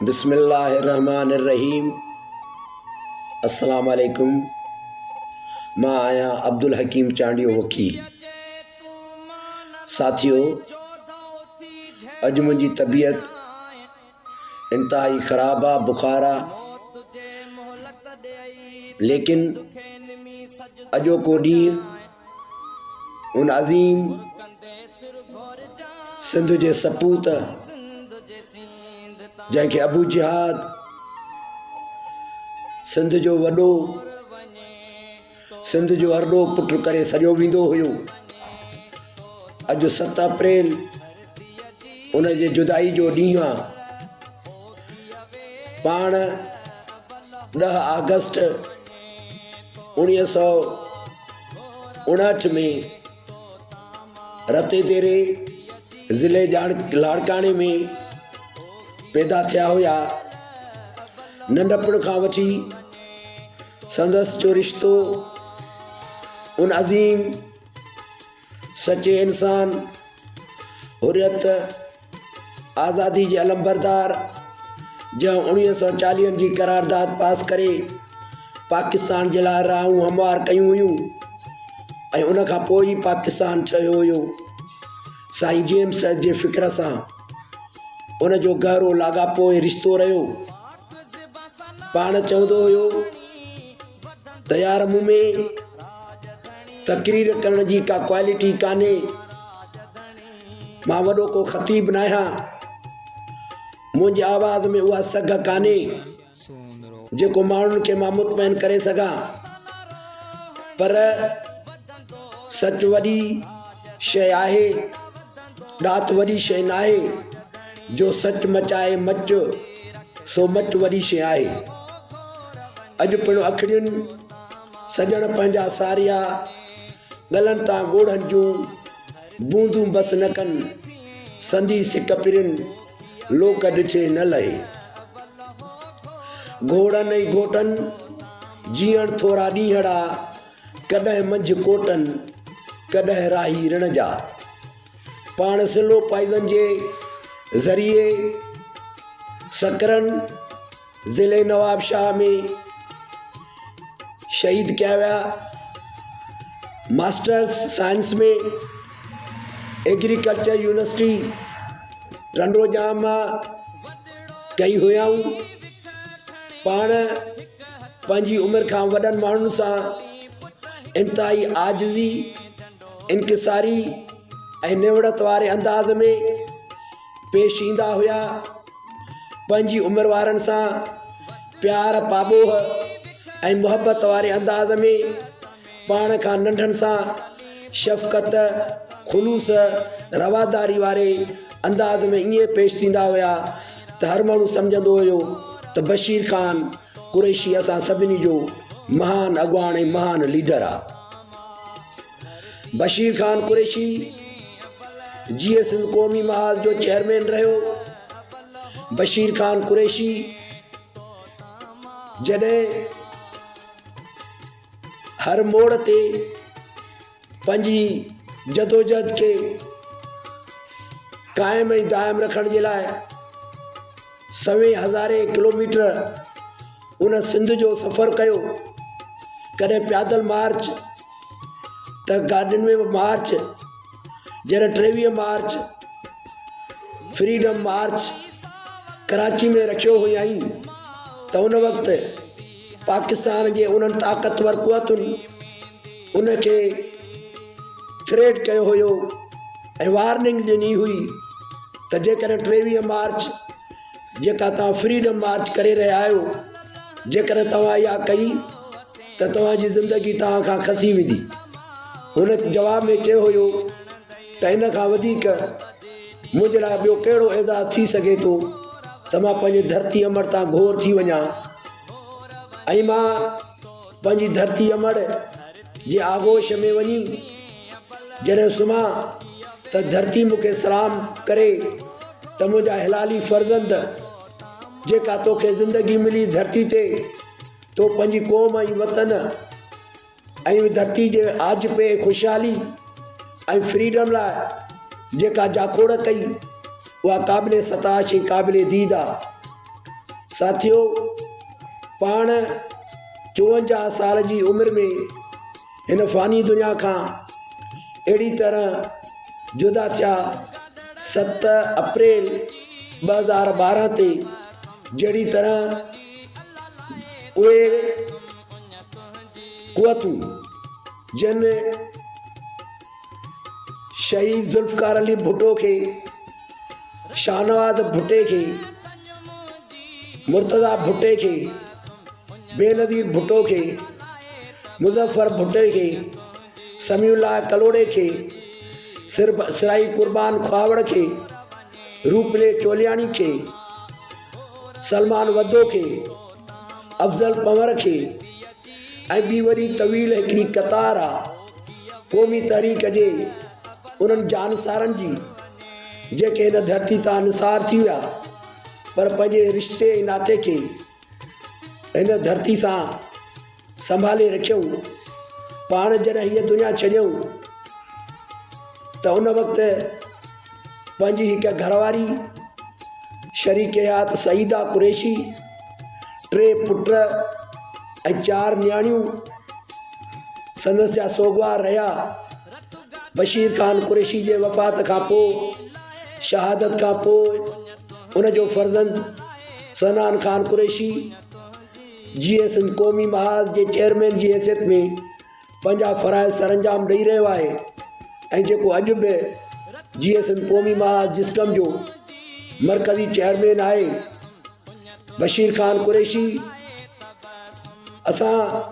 بسم الله الرحمٰن الرحيم السلام عليڪم مان آهيان عبدالحڪيم چانڊيو وڪيل ساٿيو اڄ منهنجي طبيعت انتهائي خراب آ بخار آ ليڪن اڄوڪو ڏينهن ان عظيم سنڌ جي سپوت جنهن کي ابو جهاد سنڌ جو وڏو سنڌ جو ارڏو پٽ ڪري سڏيو ويندو هيو اڄ ست اپريل ان جي جدائي جو ڏينهن آ پاڻ ڏهه آگسٽ 1959 ۾ رتي ديري ضلعي ڄاڻ لاڙڪاڻي ۾ پيدا ٿيا هيا. ننڍپڻ کان وٺي سندس جو رشتو ان عظيم سچي انسان حريت آزادي جي علمبردار جنهن اوڻيهه سئو چاليهن جي قرارداد پاس ڪري پاڪستان جي لاء راهون هموار ڪيون هيون ۽ ان کان پوء ئي پاڪستان ٺهيو هيو. سائين جي ايم سيد جي فڪر سان ان جو گهرو لاڳاپو ۽ رشتو رهيو. پاڻ چوندو هيو ته يار مون ۾ تقرير ڪرڻ جي ڪا ڪوالٽي ڪانهي. مان وڏو ڪو خطيب ناهيان، منهنجي آواز ۾ اها سگهه ڪانهي جيڪو ماڻهن کي مان مطمئن ڪري سگهان، پر سچ وڏي شيء آهي، ڏات وڏي شيء ناهي، جو سچ مچائي مچ، سو مچ وڏي شيء آهي. اڄ پڻ اکڙين سڄڻ پنهنجا ساريا، ڳلن تان ڳوڙهن جون بوندون بس نه ڪن، سندي سڪ پرين، لوڪ ڏٺي نه لهي. گهوڙن ۽ گهوٽن، جيئڻ ٿورا ڏينهڙا، ڪڏهن منجهه ڪوٽن، ڪڏهن راهي رڻ جا. پاڻ سلو پائزن جي ذريعي سڪرن ضلعي نوابشاهه ۾ شهيد ڪيا ويا. Masters science ۾ agriculture university Tando Jam مان ڪئي هيائون. پاڻ پنهنجي عمر کان وڏن ماڻهن سان انتهائي عاجزي، انڪساري ۽ نوڙت واري انداز ۾ پيش ايندا هيا. پنهنجي عمر وارن سان پيار، پاٻوهه ۽ محبت واري انداز ۾ پاڻ کان ننڍن سان شفقت، خلوص، رواداري واري انداز ۾ ائين پيش ٿيندا هيا ته هر ماڻهو سمجهندو هيو ته بشير خان قريشي اسان سڀني جو مهان اڳواڻ ۽ مهان ليڊر آ. بشير خان قريشي جيئي سنڌ قومي محاذ جو چيئرمين رهيو. بشير خان قريشي جڏهن هر موڙ تي پنهنجي جدوجهد کي قائم ۽ دائم رکڻ جي لاء سوين هزارين ڪلوميٽر ان سنڌ جو سفر ڪيو، ڪڏهن پيادل مارچ ته گاڏين ۾ به مارچ، جڏهن 23 مارچ فريڊم مارچ ڪراچي ۾ رکيو هيائين ته ان وقت پاڪستان جي انهن طاقتور قوتن ان کي ٿريٽ ڪيو هيو ۽ وارننگ ڏني هئي ته جيڪڏهن 23 مارچ جيڪا توهان فريڊم مارچ ڪري رهيا آهيو جيڪڏهن توهان اها ڪئي ته توهان جي زندگي توهان کان کسي ويندي. هن جواب ۾ چيو هيو ته ان کان وڌيڪ منهنجي لاء ٻيو ڪهڙو اعزاز ٿي سگهي ٿو ته مان پنهنجي ڌرتي امڙ تان گهور ٿي وڃان ۽ مان پنهنجي ڌرتي امڙ جي آغوش ۾ وڃي جڏهن سمهان ته ڌرتي مون کي سلام ڪري ته منهنجا حلالي فرزند جيڪا توکي زندگي ملي ڌرتي تي تو پنهنجي قوم ۽ وطن ۽ ڌرتي جي آجپي ۽ خوشحالي ۽ فريڊم لاء جيڪا جاکوڙ ڪئي اها قابل ستائش ۽ قابل ديد آ. ساٿيو! پاڻ 54 سال جي عمر ۾ هن فاني دنيا کان اهڙي طرح جدا ٿيا 7 اپريل 2012 تي جهڙي طرح اهي قوتون جن شهيد ذوالفقار علي ڀٽو کي شاهنواز ڀٽي کي، مرتضيٰ ڀٽي کي، بينظير ڀٽو کي، مظفر ڀٽي کي، سميع الله ڪلهوڙي کي، سرائي قربان کهاوڙ کي، روپلي چولياڻي کي، سلمان وڌو کي، افضل پنور کي ۽ ٻي وڏي طويل هڪڙي قطار آ قومي تحريڪ جي انهن جانثارن جي جيڪي هن ڌرتي تان نثار ٿي ويا پر پنهنجي رشتي ۽ ناتي کي هن ڌرتي سان سنڀالي رکيائون. پاڻ جڏهن هيء دنيا ڇڏيائون ته ان وقت پنهنجي هڪ گهرواري شريڪ حيات سعيده قريشي، ٽي پٽ ۽ چار نياڻيون سندس جا سوڳوار رهيا. بشير خان قريشي جي وفات کان پوء شهادت کان پوء ان جو فرزند صنعان خان قريشي جيئي سنڌ قومي محاذ جي چيئرمين جي حيثيت ۾ پنهنجا فرائض سرانجام ڏئي رهيو آهي ۽ جيڪو اڄ به جيئي سنڌ قومي محاذ جسقم جو مرڪزي چيئرمين آهي. بشير خان قريشي اسان.